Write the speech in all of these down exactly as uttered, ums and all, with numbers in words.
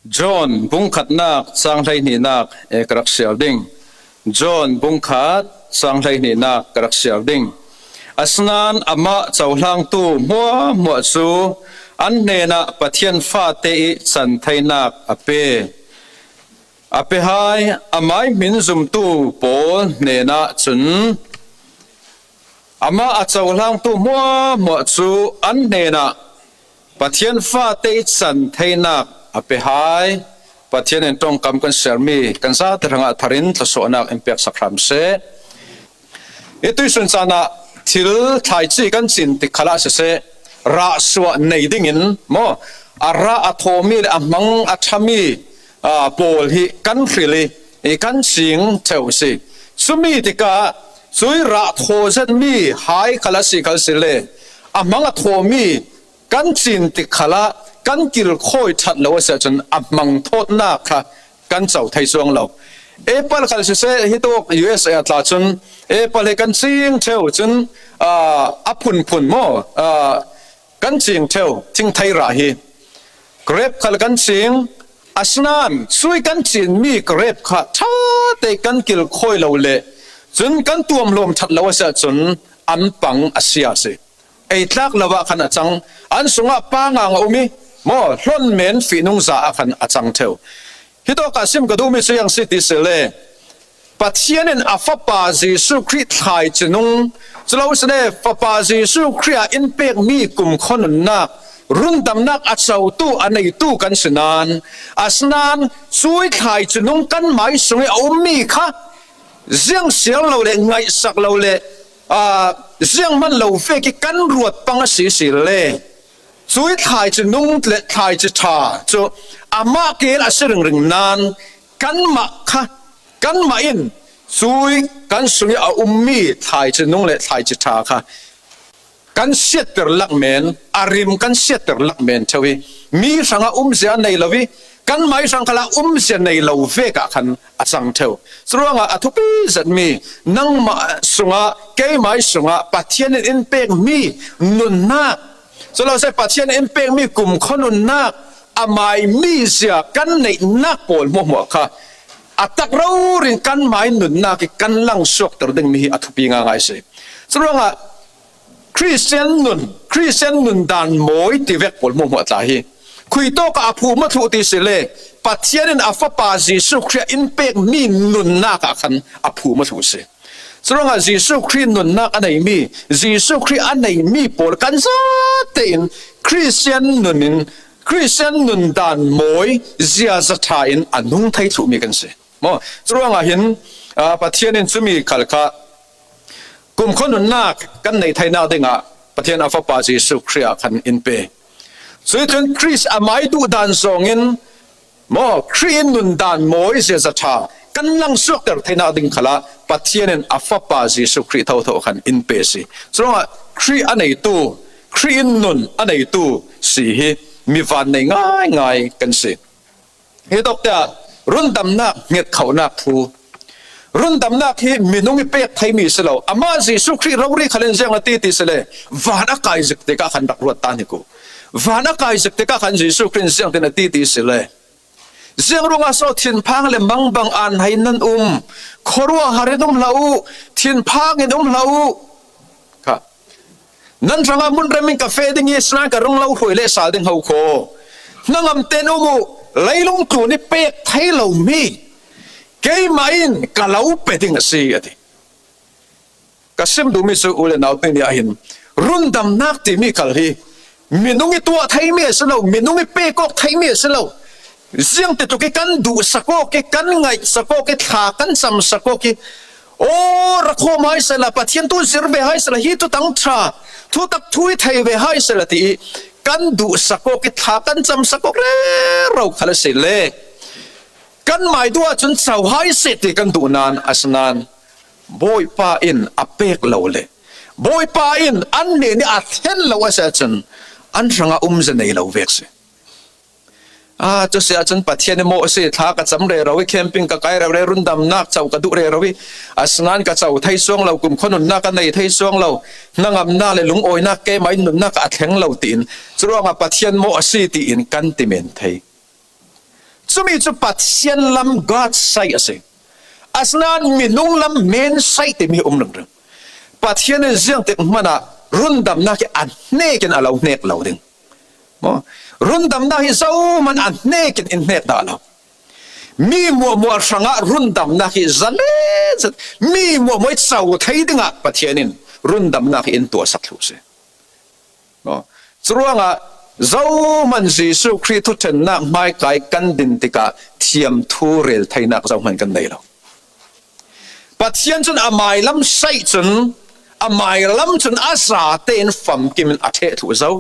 John bung khatnak chang hleihnihnak e ka rak siar ding. John bung khat chang hleihnihnak ka rak siar ding. Asinain amah cohlangtu hmuahhmuah cu an hnenah Pathian fate i can theinak a pe. A pe hai, amai hmin zumtu pawl hnenah cun amah a cohlangtu hmuahhmuah cu an hnenah Pathian fate i can theinak a pe hai. Pathian in ṭongkam kan sermi kan zate hrangah thar in thlawsuahnak in peksak hram seh. I tuihsun caan ah thil thlaici kan cin tik khalah siseh, rahsuah nei dingin maw, a rah a thawmi le a hmang a ṭhami, aa, pawl hi kan hril i, i kan cing ṭheu a si. Cumi tikah cui rah thaw zetmi hai khal a si khal si le, a hmang a thawmi kan cin tik khalah kan kilkhawi ṭhat lo a si ahcun a hmang thawtnak kha kan co thei cuang lo. Apple khal siseh, hitawk U S A a tla cun apple hi kan cing ṭheu cun, aa, a phunphun maw, aa, kan cing ṭheu, thingthei rah hi. Grape khal kan cing, asinain cui kan cinmi grape kha ṭha tein kan kilkhawi lo le cun kan tuamhlawm ṭhat lo a si ahcun an pang a sia a si. Ei tlak lo ah khan a cang, an sungah pangang a um i maw, hlon men fihnung za ah khan a cang ṭheu. Hitawk ah sim ka duhmi cu ziang si ti si le, Pathian in a Fapa Jesuh Khrih thlaici nung, culo si le Fapa Jesuh Khrih ah in pekmi kumkhua nunnak, rundamnak a cotu, a neitu kan si nain, asinain cui thlaici nung kan mai sung i a ummi kha ziang siar lo le, ngaihsak lo le, aa, zianghman lo vek i kan ruat pang a si si le, cui thlaici nung le thlaici ṭha cu amah keel a si ringring nain kanmah kha, kanmah in cui kan sung i a ummi thlaici nung le thlaici ṭha kha kan siatter lak men, a rim kan siatter lak men ṭheu i, mi hrangah umzia nei lo i, kan mai hrang khalah umzia nei lo vek ah khan a cang ṭheu. Curuangah a thupi zetmi nangmah sungah, keimai sungah Pathian in in pekmi nunnak, culo seh Pathian in in pekmi kumkhua nunnak, amai mizia kan neihnak pawl hmuahhmuah kha a tak rori in kan mai nunnak i kan langsuakter dingmi hi a thupi ngaingai si. Curuangah Khristian nun, Khristian nun dan mawi tivek pawl hmuahhmuah tla hi khuitawk ah a phum a thluh ti si le, Pathian in a Fapa Jesuh Khrih ah in pekmi nunnak ah khan a phum a thluh si. Curuangah Jesuh Khrih nunnak a neimi, Jesuh Khrih a neimi pawl kan zate in Khristian nun in, Khristian nun dan mawi ziaza ṭha in a nung thei thluhmi kan si. Maw? Curuangah hin, aa, Pathian in cumi khal kha kumkhua nunnak kan nei theinak dingah Pathian a Fapa Jesuh Khrih ah khan in pe. Cuih cun Khrih a mai duh dan zongin, maw, Khrih in nun dan mawi ziaza ṭha kan langsuakter theinak ding khalah Pathian in a Fapa Jesuh Khrih thotho khan in pe si. Curuangah Khrih a neitu, Khrih in nun a neitu si hi mi van nei ngaingai kan si. Hitawk tiah rundamnak hngetkhohnak thu. Rundamnak hi minung i pek theimi si lo. Amah Jesuh Khrih rori khal in ziang a ti ti si le, van a kai zik tikah khan rak ruat ta hnik uh. Van a kai zik tikah khan Jesuh Khrih in ziangtin a ti ti si le, ziang ruangah so thinphang le mangbang an hai nan um, khuaruahhar in um hlah uh, thinphang in um hlah uh. Kha. Nan hrangah munrem in ka feh ding i, asinain ka rung lo hruai le sal ding ho khaw. Hnangam tein um uh, leilung tlun i pek thei lomi keimah in ka lo pe ding a si, a ti. Ka sim duhmi cu u le nau timi ah hin rundamnak timi khal hi minung i tuah theimi a si lo, minung i pek awk theimi a si lo. Ziangtituk i kan duhsak awk i, kan ngaihsak awk i, thla kan camsak awk i, aw, ra khawm hai sehla, Pathian thu zir ve hai sehla, hi thutang ṭha, thutak thu i thei ve hai sehla ti i kan duhsak awk i, thla kan camsak awk rero khal a si le, kan mai duh ahcun co hai seh ti kan duh nain, asinain Bawipa in a pek lo le Bawipa in an hnen i a thlen lo a si ahcun an hrangah umzia nei lo vek si. Ah, cu si ahcun Pathian i mawh a si, thla ka cam rero i, camping ka kai rero i, rundamnak co ka duh rero i, asinain ka co thei suang lo, kumkhua nunnak ka nei thei suang lo, hnangamnak le lungawinak keimah in nunnak ah a thleng lo tiin, curuangah Pathian mawh a si tiin kan ti men thei. Cumi cu Pathian lam, God side, a si. Asinain minung lam, man side, timi um ringring. Pathian in ziangtik hmanah rundamnak hi a hnekin a lo hnek lo ding. Maw? Rundamnak hi zohman a hnekin in hnek dah lo. Mi muahmuah hrangah rundamnak hi zalen zet, mi muahmuah i co thei dingah Pathian in rundamnak hi in tuahsak thluh si. Maw? Curuangah zohman Jesuh Khrih thuṭhennak hmaikai kan din tikah thiamthu rel theinak zohman kan nei lo. Pathian cun a mailam saih cun, a mailam cun a zate in famkim in a ṭheh thluh zo.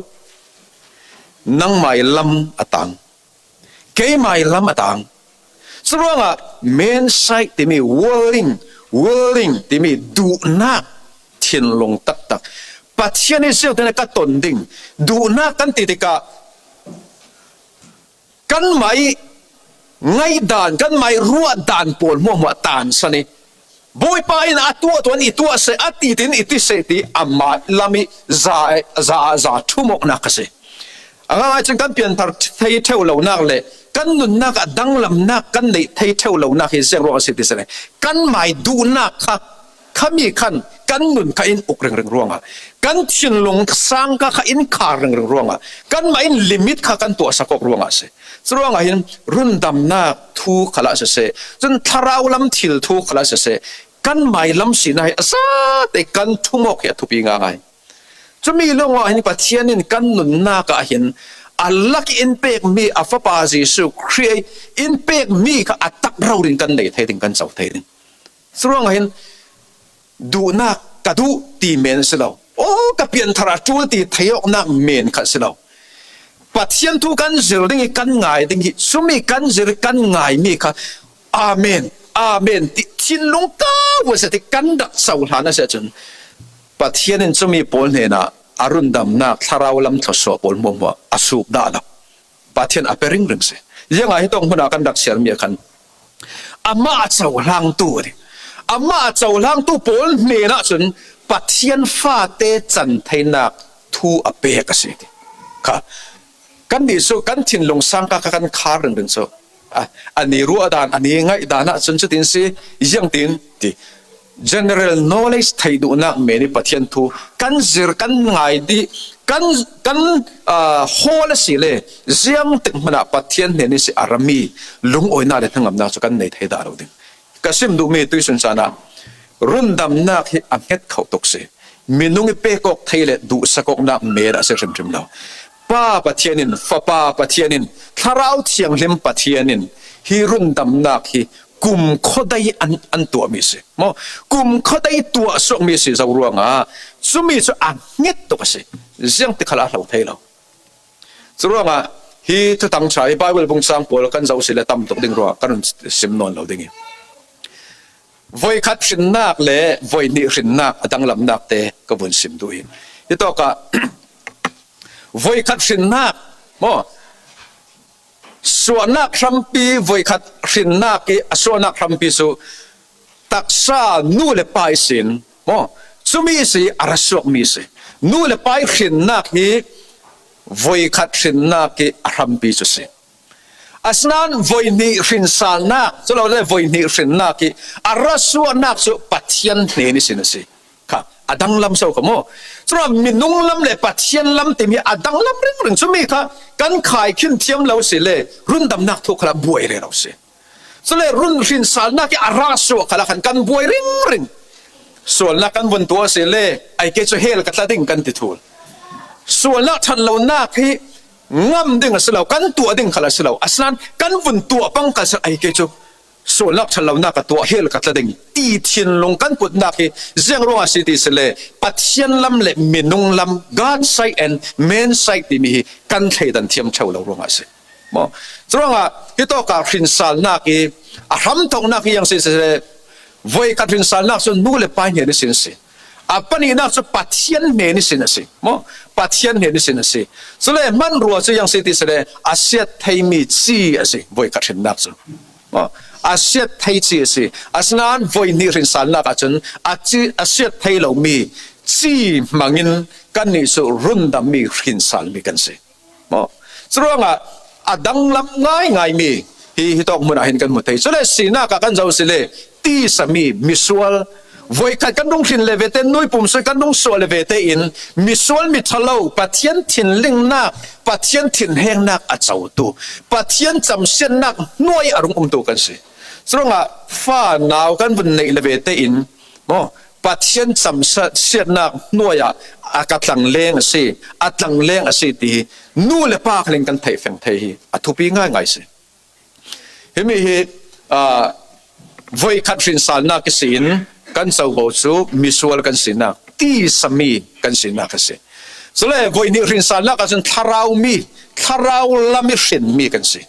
Nang mailam a tang. Kei mailam a tang. Curuangah man side timi, willing, willing timi duhnak thinlung taktak. Pathian hi ziangtin ka ton ding. Duhnak kan ti tikah kanmah ih ngaihdan, kanmah ih ruahdan pawl hmuahhmuah tansan ih, Bawipa in a tuah tuan i tuah seh, a ti tin i ti seh ti amah lam ih za, za, za ṭhumawknak a si. A ngaingai cun kan pianthar thei ṭheu lonak le kan nunnak ah danglamnak kan neih thei ṭheu lonak hi ziang ruang a si ti si le, kanmah ih duhnak kha khami khan kan nun kha in uk ringring ruangah, kan thinlung sangka kha in khar ringring ruangah, kanmah in limit kha kan tuahsak awk ruangah a si. Curuangah hin rundamnak thu khalah siseh, cun thlarau lam thil thu khalah siseh, kan mailam sinak hi a zate kan ṭhumawk hi a thupi ngaingai. Cumi lawngah hin Pathian in kan nunnak ah hin a lak in pekmi a Fapa Jesuh Khrih in pekmi kha a tak rori in kan nei thei ding, kan co thei ding. Curuangah hin duhnak ka duh ti men a si lo. Aw, ka pianthar a ṭul ti thei awknak men khat a si lo. Pathian thu kan zir ding ih kan ngai ding hi, cumi kan zir ih kan ngaimi kha amen, amen ti thinlung kau a si ti kan rak cohlan a si ahcun Pathian in cumi pawl hnenah a rundamnak thlarau lam thluasuah pawl hmuahhmuah a suk dah lo. Pathian a pe ringring si. Ziangah hitawk hmunah kan rak siarmi ah khan amah a cohlangtu a ti. Amah a cohlangtu pawl hnenah cun Pathian fate can theinak thu a pek a si ti kha. Kannih cu kan thinlung sangka kha kan khar ringring cu. A, ani ruahdan, ani ngaihdan ah cun cutin si, ziangtin ti. General knowledge thei duhnak men ih Pathian thu kan zir, kan ngai dih, kan, kan, aa, hawl a si le ziangtik hmanah Pathian hnen ihsi a rami lungawinak le hnangamnak cu kan nei thei dah lo ding. Ka sim duhmi tuihsun caan ah rundamnak hi a hnget kho tuk si. Minung ih pek awk thei le duhsak awknak men a si hrimhrim lo. Pa Pathian in, Fapa Pathian in, Thlarau Thianghlim Pathian in hi rundamnak hi kumkhua dei an, an tuahmi si. Maw? Kumkhua dei tuah suakmi si zo ruangah cumi cu a hnget tuk a si. Ziangtik khalah a hlo thei lo. Curuangah hi Thuthang ṭha ih Baibal bungcang pawl kan zoh si le tam tuk ding ruangah kan run sim nawn lo ding ih. Voikhat hrinnak le voihnih hrinnak a danglamnak te ka vun sim duh hi. Hitawkah voikhat hrinnak, maw? Suahnak hrampi, voikhat hrinnak ih a suahnak hrampi cu taksa nu le pa ihsin, maw? Cumi ihsi a ra suakmi si. Nu le pa ih hrinnak hi voikhat hrinnak ih a hrampi cu si. Asinain voihnih hrinsalnak, culole voihnih hrinnak ih a ra suahnak cu Pathian hnen ihsin a si. Kha, a danglam so kha maw? Curuangah minung lam le Pathian lam timi a danglam ringring. Cumi kha kan khaikhin thiam lo si le rundamnak thu khalah buai rero si. Cule run hrinsalnak ih a ra suah khalah khan kan buai ringring. Sualnak kan vun tuah si le, ai kei cu hell ka tla ding kan ti thul. Sualnak ṭhat lonak hi ngam ding a si lo, kan tuah ding khal a si lo. Asinain kan vun tuah pang khal a si, ai kei cu sualnak ṭhat lonak ka tuah, hell ka tla ding ti thinlung kan putnak hi ziang ruangah a si ti si le, Pathian lam le minung lam, God side and man side timi hi kan thleidan thiam ṭheu lo ruangah a si. Maw? Curuangah hitawkah hrinsalnak ih a hramthawknak hi ziang si, si le, voikhat hrinsalnak cu nu le pa hnen ihsin si. A pahnihnak cu Pathian hnen ihsin a si. Maw? Pathian hnen ihsin a si. Cule hmanrua cu ziang si ti si le, a siat theimi ci a si, voikhat hrinnak cu. Maw? A siat thei ci a si. Asinain voihnih hrinsalnak ahcun a ci, a siat thei lomi ci hmangin kannih cu rundammi hrinsalmi kan si. Maw? Curuangah a danglam ngaingaimi Hi, hi tawk hmunah hin kan hmu thei. Cule sinak ah kan zoh si le, tisa mi, misual, voikhat kan rung hrin le vete, nui pumsui kan rung suah le vete in, misual mi thalo, Pathian thinlingnak, Pathian thinhengnak a cotu, Pathian camsiatnak hnuai a rung umtu kan si. Curuangah fa nau kan vun neih le vete in, maw, Pathian camsiatnak hnuai ah a ka tlangleng a si, a tlangleng a si ti hi nu le pa khalin kan theih feng thei hi a thupi ngaingai si. Himi hi, aa, voikhat hrinsalnak ihsin kan covo cu misual kan sinak, tisa mi kan sinak a si. Cule voihnih hrinsalnak ahcun thlarau mi, thlarau lam i hrinmi kan si.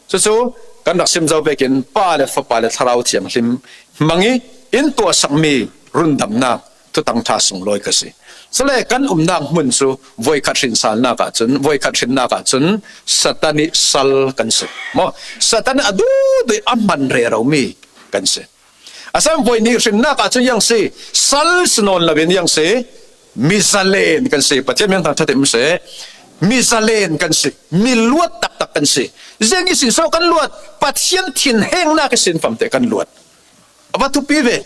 Cucu kan rak sim zo vekin Pa le Fapa le Thlarau Thianghlim hmang i in tuahsakmi rundamnak thutang ṭha sunglawi ka si. Cule kan umnak hmun cu voikhat hrinsalnak ahcun, voikhat hrinnak ahcun Satan i sal kan si. Maw? Satan a duhduh a hman reromi kan si. A san voihnih hrinnak ahcun yang si, sal si nawn loin yang si, mizalen kan si. Pathian min thangṭhat in um seh. Mizalen kan si. Mi luat taktak kan si. Ziang ihsin so kan luat? Pathian thinhengnak ihsin famte kan luat. A va thupi ve.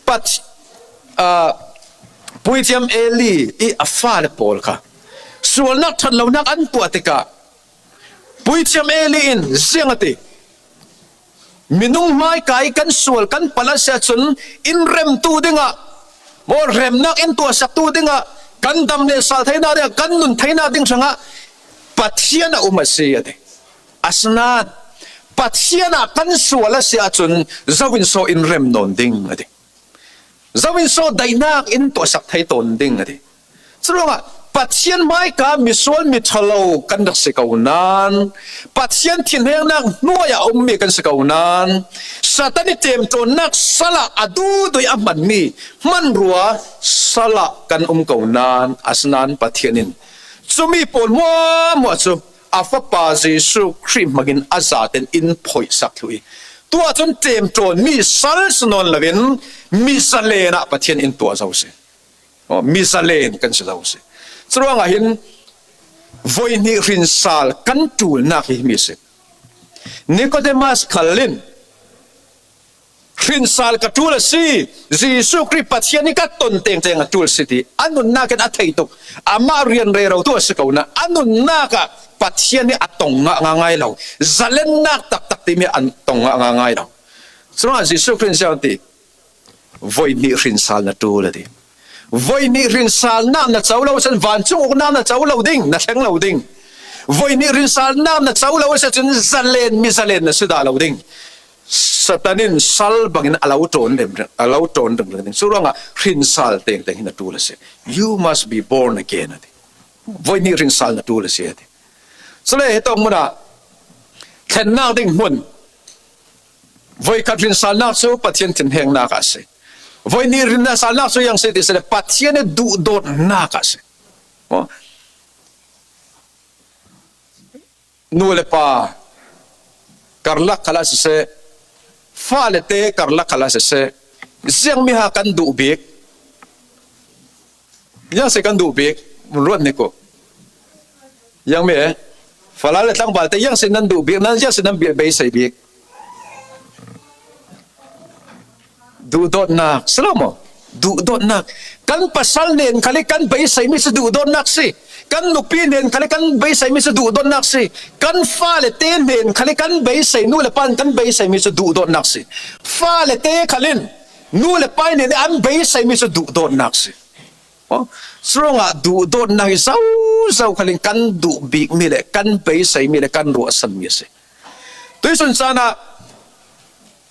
Pat, aa, Puithiam Eli i a fale pawl kha sualnak ṭhatlonak an tuah tikah Puithiam Eli in ziang a ti, minung hmaika i kan sual kan palh a si ahcun in remtu dingah, maw, remnak in tuahsaktu dingah, kan dam le sal theinak dingah, kan nun theinak ding hrangah Pathian a um a si, a ti. Asinain Pathian ah kan sual a si ahcun zo in so in rem nawn ding, a ti. Zo in so daihnak in tuahsak thei tawn ding, a ti. Curuangah Pathian hmaika misual miṭhalo kan rak si ko nain, Pathian thinhengnak hnuai ah a ummi kan si ko nain, Satan i ṭemṭawnnak sal ah a duhduh a hmanmi hmanrua sal ah kan um ko nain, asinain Pathian in cumi pawl hmuahhmuah cu a Fapa Jesuh Khrih hmangin a zaten in phoihsak thlu i, tuah cun ṭemṭawnmi sal si nawn loin mizalen ah Pathian in tuah zo si. Aw, mizalen kan si zo si. Curuangah hin voihnih hrinsal kan ṭulnak hi himi si. Nikodemas khal in hrinsal ka ṭul a si, Jesuh Khrih Pathian hi ka ton tengteng a ṭul si ti a nunnak in a thei tuk. Amah rian rerotu a si ko nain a nunnak ah Pathian hi a tong ngah ngaingai lo. Zalennak taktak timi a tong ngah ngaingai lo. Curuangah Jesuh Khrih in ziang ti, voihnih hrinsal na ṭul a ti. Voihnih hrinsalnak na co lo ahcun vancung uknak na co lo ding, na thleng lo ding. Voihnih hrinsalnak na co lo ahcun zalen, mizalen na si dah lo ding. Satan in sal bangin a lo ṭawn ringring, a lo ṭawn ringring ding. Curuangah hrinsal tengteng hi na ṭul a si. You must be born again, a ti. Voihnih hrinsal na ṭul a si, a ti. Cule hi tawk hmunah thlennak ding hmun, voikhat hrinsalnak cu Pathian thinhengnak a si. Voihnih hrinsalnak cu yang si ti si le Pathian i duhdawtnak a si. Maw? Nu le pa karlak khal ah siseh, fale te karlak khal ah siseh, ziangmi ha kan duh bik? Ziang si kan duh bik, ruat hnik uh. Ziangmi, eh? Fala le tlangval te ziang si nan duh bik, nan ziang si nan be-, beisei bik? Duhdawtnak, si lo maw? Duhdawtnak. Kan pasal hnen khal i kan beiseimi cu duhdawtnak si. Kan nupi hnen khal i kan beiseimi cu duhdawtnak si. Kan fale te hnen khal i kan beisei, nu le pa in kan beiseimi cu duhdawtnak si. Fale te khal in nu le pa hnen i an beiseimi cu duhdawtnak si. Aw, curuangah duhdawtnak hi zozo khal in kan duh bikmi le kan beiseimi le kan ruahsanmi a si. Tuihsun caan ah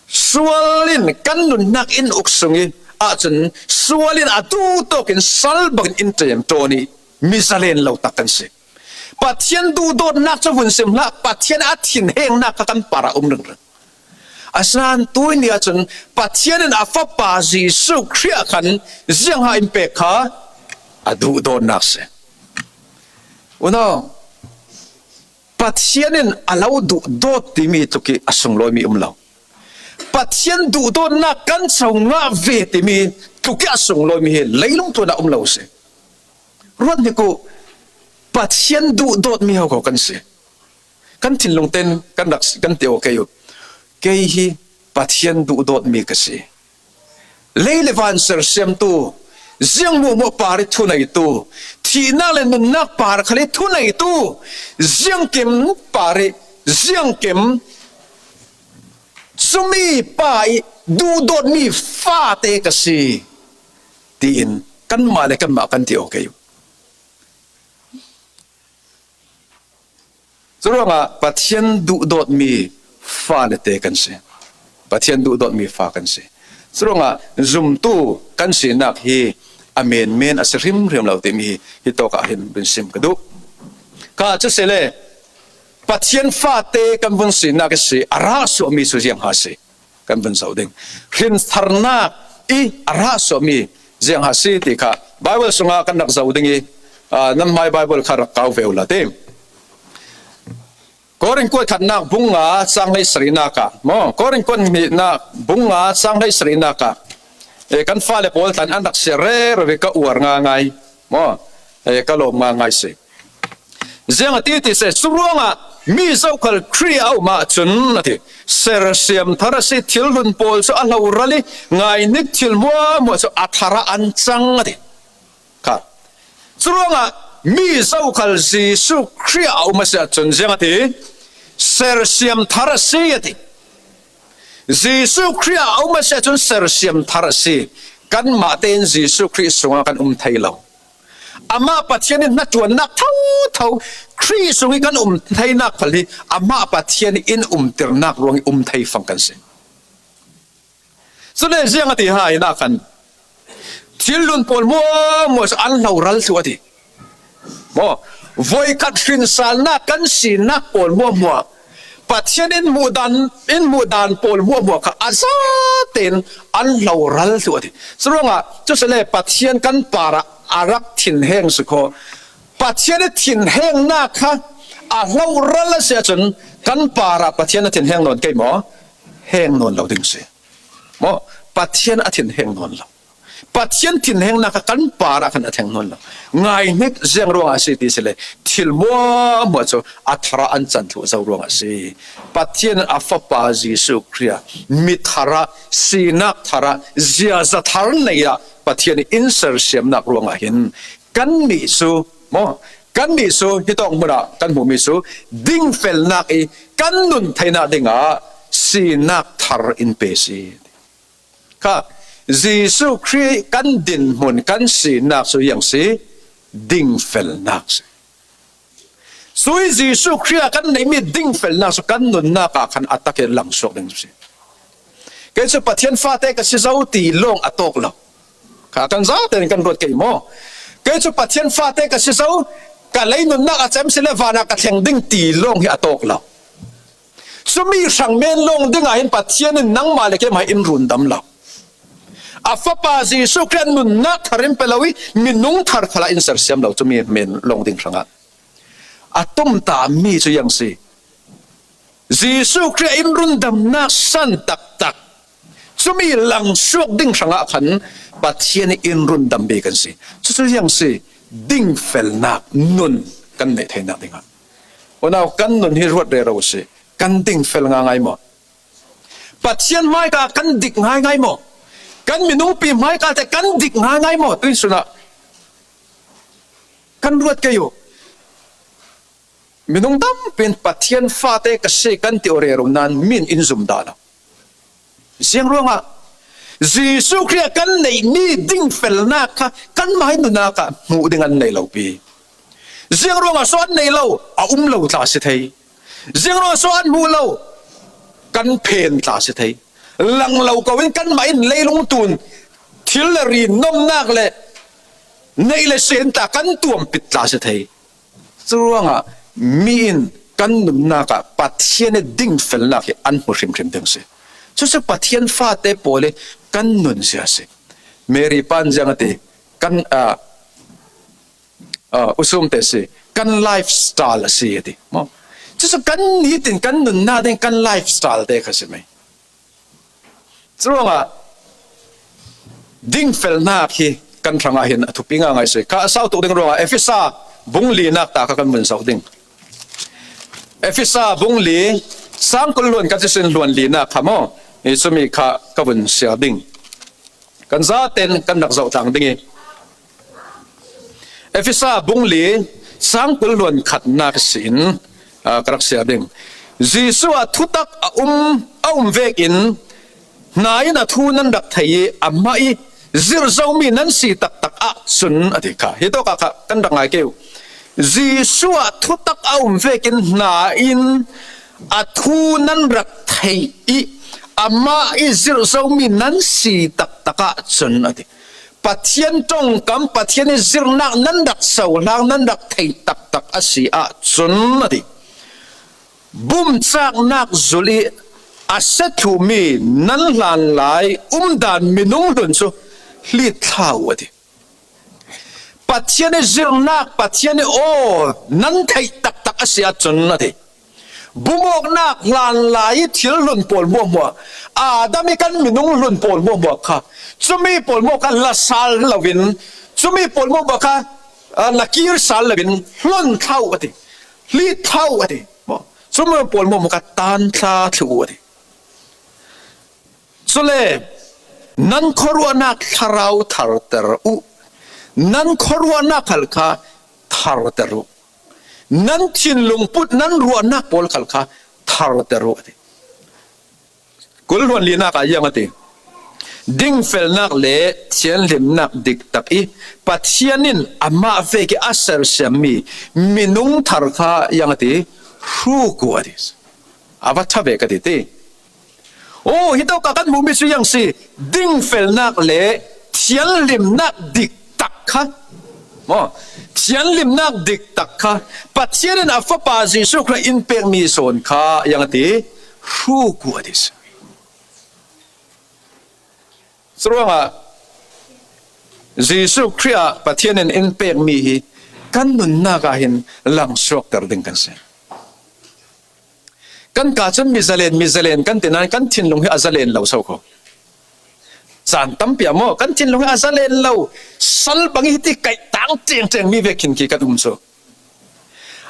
sual in kan nunnak in uk sung i ahcun sual in a duhtawk in sal bangin in ṭemṭawn i mizalen lo tak kan si. Pathian duhdawtnak cu vun sim hlah, Pathian a thinhengnak kha kan par ah um ringring. Asinain tuihni ahcun Pathian in a Fapa Jesuh Khrih ah khan ziangha in pek kha a duhdawtnak si. Unau, Pathian in a lo duhdawt timi tluk i a sunglawimi um lo. Pathian duhdawtnak kan co ngah ve timi tluk i a sunglawimi hi leilung tluan ah um lo si. Ruat hnik uh, Pathian duhdawtmi ho kho kan si. Kan thinlung ten kan rak si, kan ti awk kei uh. Kei hi Pathian duhdawtmi ka si. Lei le van sersiamtu, ziang muahmuah par ih thuneitu, thihnak le nunnak par khal ih thuneitu, ziangkim par ih, ziangkim cumi pa ih duhdawtmi fate ka si, tiin kanmah le kanmah kan ti aw kei uh. Curuangah Pathian duhdawtmi fale te kan si. Pathian duhdawtmi fa kan si. Curuangah zumtu kan sinak hi a menmen a si hrimhrim lo timi hi hitawkah hin rinsim ka duh. Ka cu sile Pathian fate kan vun sinak ih si a rah suahmi cu ziang ha si. Kan vun zoh ding. Hrinsarnak ih a rah suahmi ziang ha si ti kha Bible sungah kan rak zoh ding ih, aa, nan hmai Bible kha rak kau ve uhla ti. Korin kuat khatnak bung nga cang hlei sarihnak ah maw, Korin kuat hnihnak bung nga cang hlei sarihnak ah, eh, kan fale pawl tan an rak siar rero ih ka uar ngaingai maw, eh, ka lawm ngaingai si. Ziang a ti ti seh, curuangah mi zokhal Khrih a um ahcun a ti, sersiam thar a si, thil hlun pawl cu a hloral ih ngaihnik thil hmuahhmuah cu a thar ah an cang a ti. Kha. Curuangah mi zokhal Jesuh Khrih a um a si ahcun ziang a ti, sersiam thar a si a ti. Jesuh Khrih a um a si ahcun sersiam thar a si. Kanmah tein Jesuh Khrih sungah kan um thei lo. Amah Pathian in hnaṭuannak thotho Khrih sung ih kan um theinak khal hi amah Pathian in umtirnak ruang ih um thei fang kan si. Cule ziang a ti hai nak khan thil hlun pawl hmuahhmuah cu an hloral thluh a ti. Maw, voikhat hrinsalnak kan sinak pawl hmuahhmuah Pathian in hmuhdan, in hmuhdan pawl hmuahhmuah kha a zatein an hloral thluh a ti. Curuangah cu sile Pathian kan parah a rak thinheng si khaw. Pathian ih thinhengnak kha a hloral a si ahcun kan parah Pathian a thinheng nawn kei maw? Heng nawn lo ding si. Maw, Pathian a thinheng nawn lo. Pathian thinhengnak kha kan parah khan a thleng nawn lo. Ngaihnik ziang ruangah a si ti sile thil hmuahhmuah cu a thar ah an can thluh zo ruangah a si. Pathian in a Fapa Jesuh Khrih ah mi thar ah, sinak thar ah, ziaza thar nei ah Pathian in sersiamnak ruangah hin kannih cu, maw, kannih cu hitawk hmun ah kan hmuhmi cu dingfelnak ih kan nun theinak dingah sinak thar in pe si. Kha, Jesuh Khrih kan dinhmun kan sinak cu ziang si, dingfelnak si. Cui Jesuh Khrih ah kan neihmi dingfelnak cu kan nunnak ah khan a tak ih langsuak ding si. Kei cu Pathian fate ka si zo ti lawng a tawk lo. Kha kan zaten kan ruat kei maw? Kei cu Pathian fate ka si zo, ka lei nunnak a cem si le vanah ka thleng ding ti lawng hi a tawk lo. Cumi hrang men lawng dingah hin Pathian in nangmah le keimah in rundam lo. A Fapa Jesuh Khrih nunnak thar in pe lo ih minung thar khalah in sersiam lo, cumi men lawng ding hrangah. A tumtahmi cu ziang si. Jesuh Khrih in rundamnak san taktak cumi langsuak ding hrangah khan Pathian in rundammi kan si. Cucu ziang si, dingfelnak nun kan neih theinak dingah. Unau, kan nun hi ruat rero si. Kan dingfel ngaingai maw? Pathian hmaika kan dik ngaingai maw? Kan minungpi hmaika te kan dik ngaingai maw? Tuisun ah kan ruat kei uh. Minung tampi in Pathian fate ka si kan ti aw rero nain min in zum dah lo. Ziang ruangah Jesuh Khrih ah kan neihmi dingfelnak kha kanmah ih nunnak ah hmuh ding an nei lo pi. Ziang ruangah so an nei lo, a um lo tla si thei. Ziang ruangah so an hmuh lo, kan phen tla si thei. Lang lo ko in kanmah in leilung tun thil le ri nomnak le neih le sen tla kan tuampit tla si thei. Curuangah mi in kan nunnak ah Pathian ih dingfelnak hi an hmu hrimhrim ding si. Cucu Pathian fate pawl ih kan nun zia si. Mary pan ziang a ti, kan, ah, ah, usum te si, kan lifestyle a si a ti. Maw? Cucu kan nitin kan nunnak ding kan lifestyle te kha si mai. Curuangah dingfelnak hi kan hrangah hin a thupi ngaingai si. Kha a sau tuk ding ruangah Efesa bung linak ta kha kan vun zoh ding. Efesa bung li Sangkul luan ka ci sin luan linak kha maw? Hi cumi kha ka vun siar ding. Kan zaten kan rak zoh tlang ding hi. Efesa bung li, sangkul luan khatnak sin, aa, ka rak siar ding. Jesuh ah thutak a um, a um vekin hna in a thu nan rak thei i amah i zirh zomi nan si taktak ahcun a ti kha. Hi tawkah kha kan rak ngai ke uh. Jesuh ah thutak a um vekin hna in a thu nan rak thei i amah i zirh zomi nan si taktak ahcun a ti. Pathian ṭongkam, Pathian i zirhnak nan rak cohlang, nan rak thei taktak a si ahcun a ti. Bumcaknak zulh i a si thluhmi nan hlanlai umdan minung hlun cu hlit thla uh a ti. Pathian i zirhnak, Pathian i aw nan theih taktak a si ahcun a ti. Bumawknak hlanlai i thil hlun pawl hmuahhmuah, Adam i kan minung hlun pawl hmuahhmuah kha, cumi pawl hmuah kha la sal loin, cumi pawl hmuahhmuah kha, aa, la kir sal loin hlon thla uh a ti. Hlit thla uh a ti. Cumi pawl hmuahhmuah kha tan thla thluh uh a ti. Cule nan khuaruahnak thlarau tharter uh, nan khuaruahnak khal kha tharter uh, nan thinlung put nan ruahnak pawl khal kha tharter uh a ti. Kul hluan linak ah yang a ti. Dingfelnak le thianhlimnak diktak i Pathian in amah vek i a sersiammi minung thar kha yang a ti. Hruk uh a ti. A va ṭha ve ka ti ti. Oh, hi tawkah kan hmuhmi cu yang si, dingfelnak le thianhlimnak diktak kha. Maw? Thianhlimnak diktak kha. Pathian in a Fapa Jesuh Khrih in pekmi sawn kha, yang a ti, hruk uh a ti si. Curuangah Jesuh Khrih ah Pathian in in pekmi hi kan nunnak ah hin langsuakter ding kan si. Kan ka cun mi zalen, mi zalen kan ti nain kan thinlung hi a zalen lo so kho. Caan tampi ah maw, kan thinlung hi a zalen lo. Sal bang hi ti kaih tang ṭengṭeng mi ve khin khi kan um cu.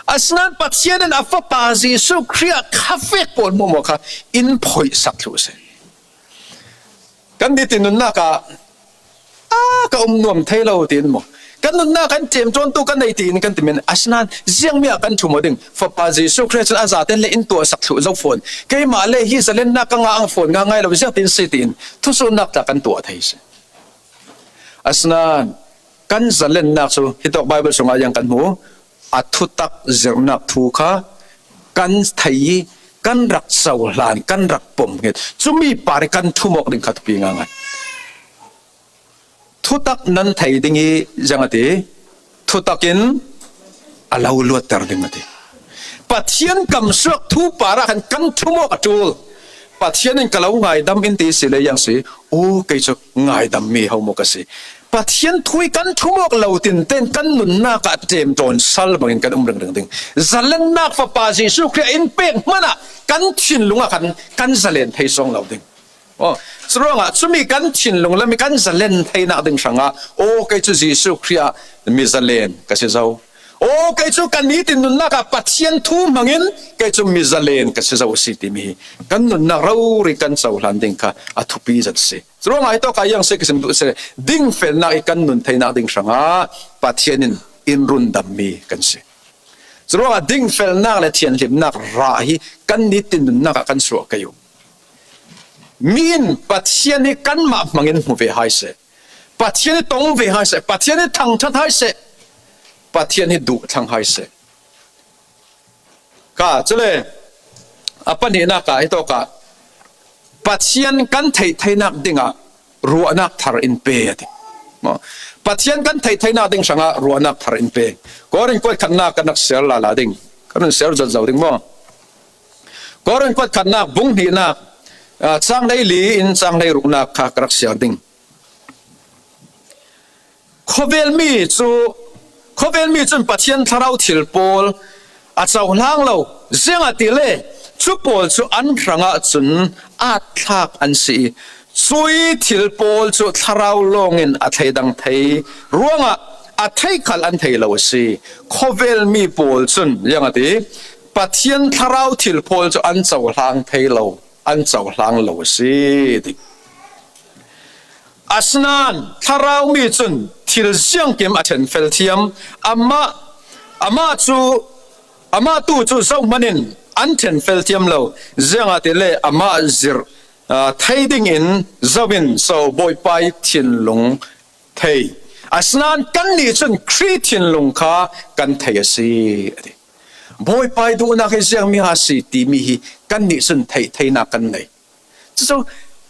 Asinain Pathian in a Fapa Jesuh Khrih ah kha vek pawl hmuahhmuah kha in phoihsak thluh a si. Kan nitin nunnak ah, "A, ka um nuam thei lo," tiin maw? Kan nunnak kan ṭemṭawntu ka nei tiin kan ti men. Asinain ziangmi ah kan ṭhum aw ding. Fapa Jesuh Khrih cun a zaten le in tuahsak thluh zo fawn. Keimah le hi zalennak ka ngah ang fawn ngaingai lo, ziangtin si tiin thusutnak tla kan tuah thei si. Asinain kan zalennak cu hitawk Baibal sungah yang kan hmu. A thutak zirhnak thu kha kan thei i kan rak cohlan, kan rak pom hnget. Cumi par i kan ṭhum awk ding kha thupi ngaingai. Thutak nan thei ding i ziang a ti, thutak in a lo luatter ding a ti. Pathian kamsuak thu par ah khan kan ṭhum awk a ṭul. Pathian in ka lo ngaidam in ti si le yang si, u kei cu ngaidammi homaw ka si. Pathian thu i kan ṭhum awk lo tinten kan nunnak ah ṭemṭawn sal bangin kan um ringring ding. Zalennak Fapa Jesuh Khrih in pek hmanh ah kan thinlung ah khan kan zalen thei sawng lo ding. Aw, curuangah cumi kan thinlung lam i kan zalen theinak ding hrangah, aw, kei cu Jesuh Khrih ah mi zalen ka si zo. Aw, kei cu kan nitin nunnak ah Pathian thu hmangin kei cu mi zalen ka si zo a si timi hi kan nunnak rori kan cohlan ding kha a thupi zet a si. Curuangah hi tawkah yang si ka sim duh si, dingfelnak i kan nun theinak ding hrangah Pathian in in rundammi kan si. Curuangah dingfelnak le thianhlimnak rah hi kan nitin nunnak ah kan suah kei uh. Mi in Pathian hi kanmah hmangin hmu ve hai seh. Pathian hi tong ve hai seh. Pathian hi thangṭhat hai seh. Pathian hi duh thlang hai seh. Ka, cule a pahnihnak ah hi tawkah Pathian kan theih theinak dingah ruahnak thar in pe a ti. Maw? Pathian kan theih theinak ding hrangah ruahnak thar in pe. Korin kuat khatnak kan rak siar lala ding. Kan run siar zot zo ding maw? Korin kuat khatnak bung hnihnak, ah, cang hlei li in cang hlei ruknak kha ka rak siar ding. Khawvelmi cu, khawvelmi cun Pathian thlarau thil pawl a cohlang lo, ziangahtile cu pawl cu an hrangah cun aatthlak an si i, cui thil pawl cu thlarau lawngin a thleidang thei ruangah a thei khal an thei lo a si. Khawvelmi pawl cun, ziangahtile Pathian thlarau thil pawl cu an cohlang thei lo, an cohlang lo a si ti. Asinain thlarau mi cun thil ziangkim a ṭhenfel thiam, amah, amah cu, amah tu cu zohhmanh in an ṭhenfel thiam lo, ziangahtile amah zirh, aa, thei dingin zoh in so Bawipa ih thinlung thei. Asinain kannih cun Khrih thinlung kha kan thei a si, a ti. Bawipa ih duhnak hi ziangmi a si timi hi kannih cun theih theinak kan nei. Cucu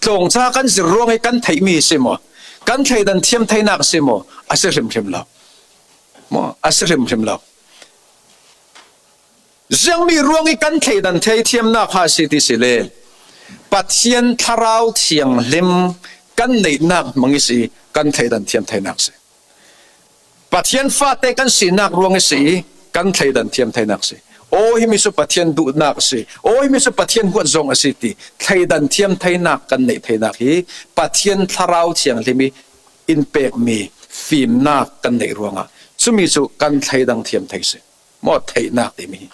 tlawng ca kan zir ruang ih kan theihmi a si maw? Kan thleidan thiam theinak a si maw? A si hrimhrim lo. Maw? A si hrimhrim lo. Ziangmi ruang ih kan thleidan thei thiamnak kha a si ti si le Pathian thlarau thianghlim kan neihnak hmang ih si kan thleidan thiam theinak si. Pathian fate kan sinak ruang ih si ih kan thleidan thiam theinak si. Aw, himi cu Pathian duhnak a si. Aw, himi cu Pathian huat zong a si ti thleidan thiam theinak kan neih theinak hi Pathian thlarau thianghlim ih in pekmi fimnak kan neih ruangah cumi cu kan thleidan thiam thei si. Maw theihnak timi hi.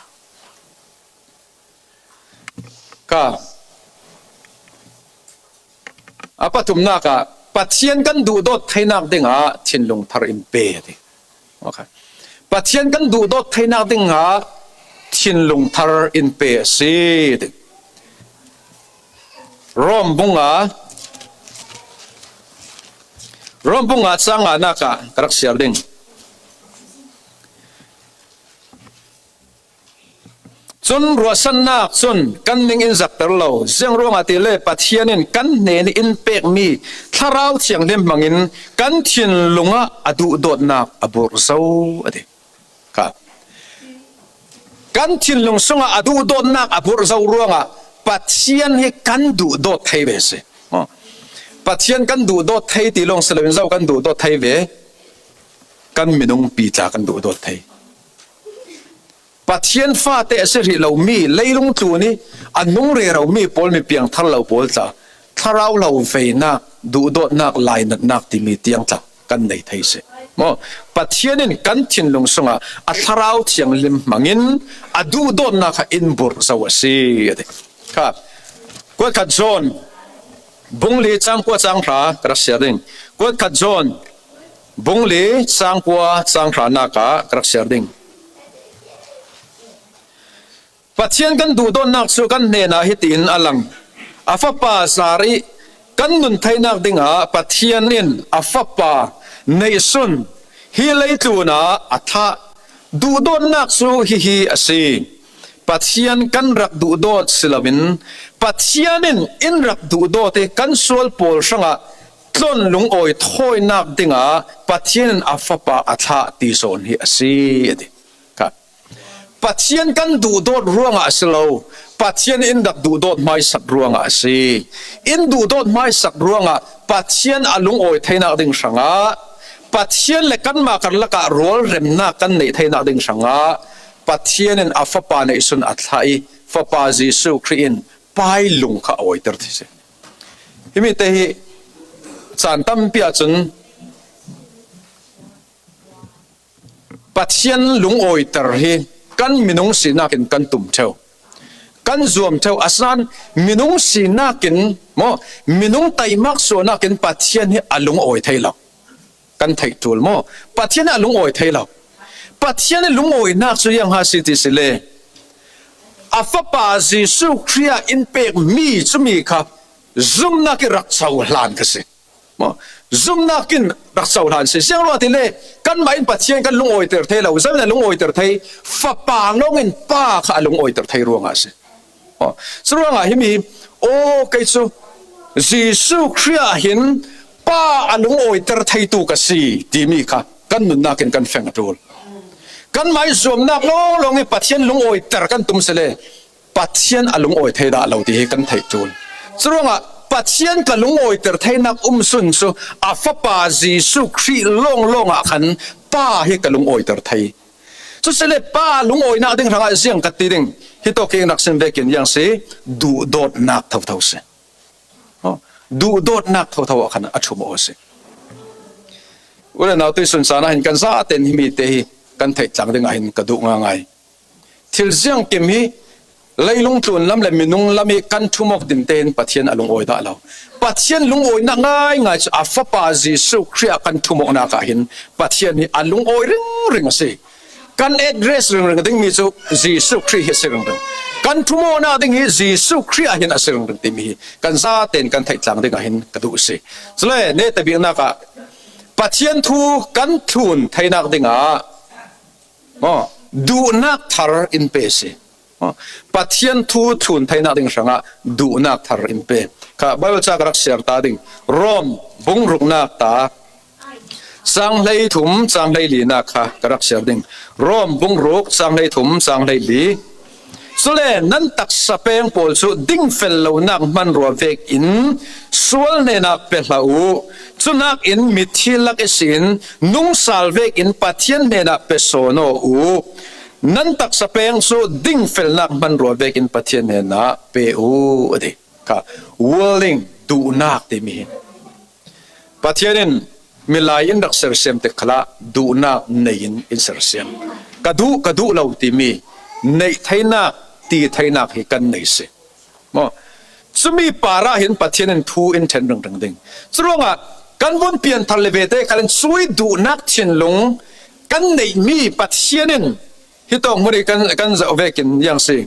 Ka, a pathumnak ah Pathian kan duhdawt theinak dingah thinlung thar in pe a ti. Okay. Pathian kan duhdawt theinak dingah thinlung thar in pe a si ti. Rom bunga, Rom bunga cang nganak ah ka rak siar ding. Cun ruahsannak cun kan ning in zakter lo. Ziang ruangah tile Pathian in kan hnen in pekmi thlarau thianghlim hmangin kan thinlung ah a duhdawtnak a burh zo a ti. Ka, kan thinlung sungah a duhdawtnak a burh zo ruangah Pathian hi kan duhdawt thei ve si. Pathian kan duhdawt thei ti lawng si loin zo kan duhdawt thei ve? Kan minung pi tla kan duhdawt thei. Pathian fate a si hrih lomi, leilung tlun ih a nung reromi pawl, mi piangthar lo pawl tla, thlarau lo veinak, duhdawtnak, lainatnak timi tiang tla kan nei thei si. Maw, Pathian in kan thinlung sungah a thlarau thianghlim hmangin a duhdawtnak kha in burh zo a si, a ti. Kha, kuat khat John, bung li cang kua cang hra ka rak siar ding. Kuat khat John, bung li cang kua cang hranak ah ka rak siar ding. Pathian kan duhdawtnak cu kan hnenah hitiin a lang. A Fapa zar ih kan nun theinak dingah Pathian in a Fapa neihsun hi leitlun ah a thlah. Duhdawtnak cu hihi a si. Pathian kan rak duhdawt si loin Pathian in in rak duhdawt ih kan sual pawl hrangah tlon lungawi thawinak dingah Pathian in a Fapa a thlah ti zawn hi a si, a ti. Kha, Pathian kan duhdawt ruangah a si lo, Pathian in rak duhdawt hmaisak ruangah a si. In duhdawt hmaisak ruangah Pathian a lungawi theinak ding hrangah, Pathian le kanmah karlakah rualremnak kan neih theinak ding hrangah Pathian in a Fapa neihsun a thlah ih Fapa Jesuh Khrih in Pa ih lung kha a awiter thei si. Himi te hi caan tampi ahcun Pathian lungawiter hi kan minung sinak in kan tum ṭheu, kan zuam ṭheu. Asinain minung sinak in maw, minung taihmak suahnak in Pathian hi a lungawi thei lo. Kan theih ṭul maw? Pathian hi a lungawi thei lo. Pathian hi lungawinak cu ziang ha si ti si le, a Fapa Jesuh Khrih ah in pek mi cumi kha zumnak ih rak cohlan kha si. Maw? Zumnak in rak cohlan si. Ziangruangah tile, kanmah in Pathian kan lungawiter thei lo. Zoin a lungawiter thei? Fapa lawng in Pa kha a lungawiter thei ruangah a si. Aw, curuangah himi, aw, kei cu Jesuh Khrih ah hin Pa a lungawiter theitu ka si timi kha kan nunnak in kan feng a ṭul. Kanmah ih zuamnak lawnglawng ih Pathian lungawiter kan tum si le, Pathian a lungawi thei dah lo ti hi kan theih ṭul. Curuangah Pathian ka lungawiter theinak um sun cu a Fapa Jesuh Khrih lawnglawng ah khan Pa hi ka lungawiter thei. Cucile Pa lungawinak ding hrangah ziang ka ti ding, hitawk hi rak sim vekin ziang si, duhdawtnak thotho si. Aw, duhdawtnak thotho ah khan a ṭhum aw si. U le nau tuisun caan ah hin kan zaten himi te hi kan theih tlang dingah hin ka duh ngaingai. Thil ziangkim hi leilung tlun lam le minung lam hi kan thumawk dingte in Pathian a lungawi dah lo. Pathian lungawinak ngaingai cu a Fapa Jesuh Khrih ah kan thumawknak ah hin Pathian hi a lungawi ringring a si. Kan address ringring dingmi cu Jesuh Khrih hi a si ringring. Kan thumawknak ding hi Jesuh Khrih ah hin a si ringring timi hi kan zaten kan theih tlang dingah hin ka duh a si. Cule netabiknak ah Pathian thu kan thlun theinak dingah maw, duhnak thar in pe a si. Maw, Pathian thu thlun theinak ding hrangah duhnak thar in pe. Kha Baibal ca ka rak siar ta ding. Rom bung ruknak ta cang hleithum cang hleilinak kha ka rak siar ding. Rom bung ruk cang hleithum cang hleili. Cule nan taksa peng pawl cu dingfel lonak hmanrua vekin sual hnenah pe hlah u. Cunakin mithi lak ihsin nungsal vekin Pathian hnenah pe sawn aw u. Nan taksa peng cu dingfelnak hmanrua vekin Pathian hnenah pe u, a ti. Kha willing, duhnak timi hi Pathian in milai in rak sersiam tik khalah duhnak nei in in sersiam. Ka duh, ka duh lo timi neih theinak, ti theinak hi kan nei si. Maw? Cumi parah hin Pathian in thu in ṭhen ringring ding. Curuangah kan vun pianthar le vete khal in cui duhnak thinlung kan neihmi Pathian in hi tawng hmun hi kan, kan zoh vekin ziang si.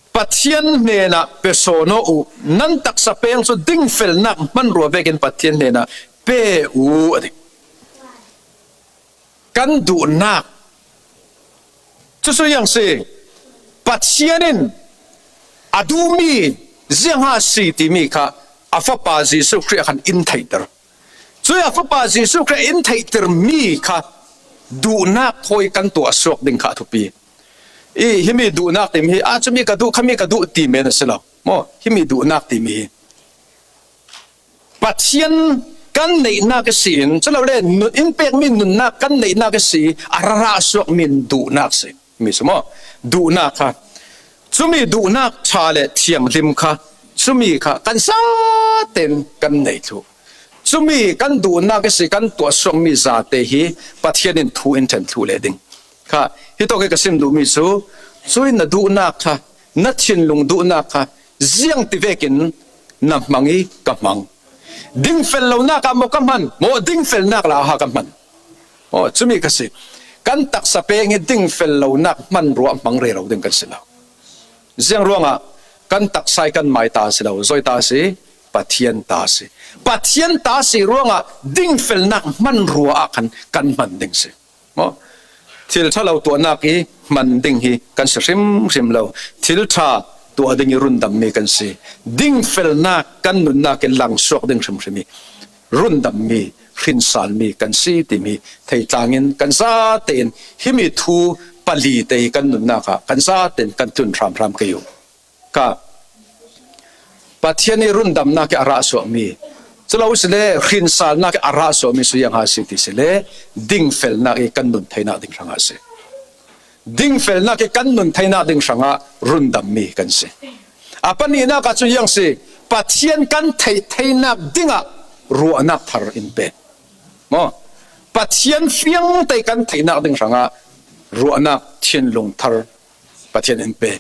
Pathian hnenah pe sawn aw u, nan taksa peng cu dingfelnak hmanrua vekin Pathian hnenah pe u, a ti. Kan duhnak. Cucu ziang si, Pathian in a duhmi ziangha si timi kha a Fapa Jesuh Khrih ah khan in theihter. Cui a Fapa Jesuh Khrih in theihtermi kha duhnak thawi kan tuahsuak ding kha a thupi. I, himi duhnak timi hi, a, cumi ka duh, khami ka duh ti men a si lo. Maw, himi duhnak timi hi Pathian kan neihnak ihsin, culole nun, in pekmi nunnak kan neihnak ihsi a rarah suakmi in duhnak si. Mi si maw? Duhnak kha. Cumi duhnak ṭha le thianghlim kha, cumi kha kan zaten kan nei thluh. Cumi kan duhnak ihsi kan tuahsuakmi zate hi Pathian in thu in ṭhen thluh leh ding. Kha, hi tawk hi ka sim duhmi cu, cui na duhnak kha, na thinlung duhnak kha, ziang ti vekin na hmang i ka hmang. Dingfel lonak ah maw ka hman, maw dingfelnak la aha ka hman. Aw, cumi kha si. Kan taksa peng hi dingfel lonak hmanrua hmang rero ding kan si lo. Ziang ruangah kan taksa hi kan mai ta si lo, zoi ta si, Pathian ta si. Pathian ta si ruangah dingfelnak hmanrua ah khan kan hman ding si. Maw? Thil ṭha lo tuahnak i hman ding hi kan si hrimhrim lo. Thil ṭha tuah ding i rundammi kan si. Dingfelnak kan nunnak i langsuak ding hrimhrim i rundammi, hrinsalmi kan si timi theitlangin kan zatein himi thu pali te hi kan nunnak ah kan zatein kan tlun hramhram kei u. Kha, Pathian i rundamnak i a rah suakmi, culo sile hrinsalnak i a rah suakmi cu ziangha si ti sile dingfelnak i kan nun theinak ding hrangah si. Dingfelnak i kan nun theinak ding hrangah rundammi kan si. A panihnak ah cu ziang si, Pathian kan theih theinak dingah ruahnak thar in pe. Maw? Pathian fiangte kan theihnak ding hrangah ruahnak thinlung thar Pathian in pe.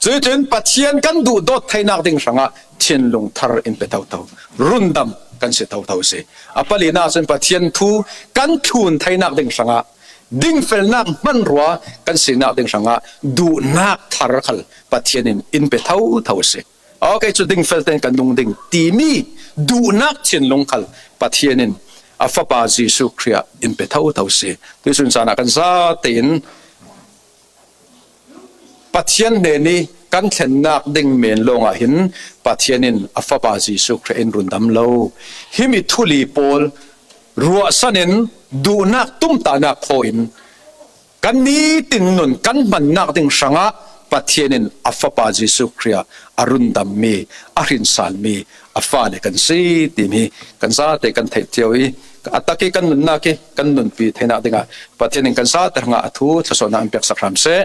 Cuih cun Pathian kan duhdawt theinak ding hrangah thinlung thar in pe thotho. Rundam kan si thotho si. A palinak cun Pathian thu kan thlun theinak ding hrangah dingfelnak hmanrua kan sinak ding hrangah duhnak thar khal Pathian in in pe thotho si. Okay, cu dingfel tein kan nung ding timi duhnak thinlung khal Pathian in a Fapa Jesuh Khrih ah in pe thotho si. Tuihsun caan ah kan zatein Pathian hnen i kan thlennak ding men lawngah hin Pathian in a Fapa Jesuh Khrih in rundam lo. Himi thuli pawl ruahsan in duhnak tumtahnak thaw in kan nitin nun kan hmannak ding hrangah Pathian in a Fapa Jesuh Khrih ah a rundammi, a hrinsalmi, a fale kan si timi kan zate kan theih cio i a tak i kan nunnak i kan nunpi theinak dingah Pathian in kan zate hrangah a thu thlawsuahnak in piaksak hram seh.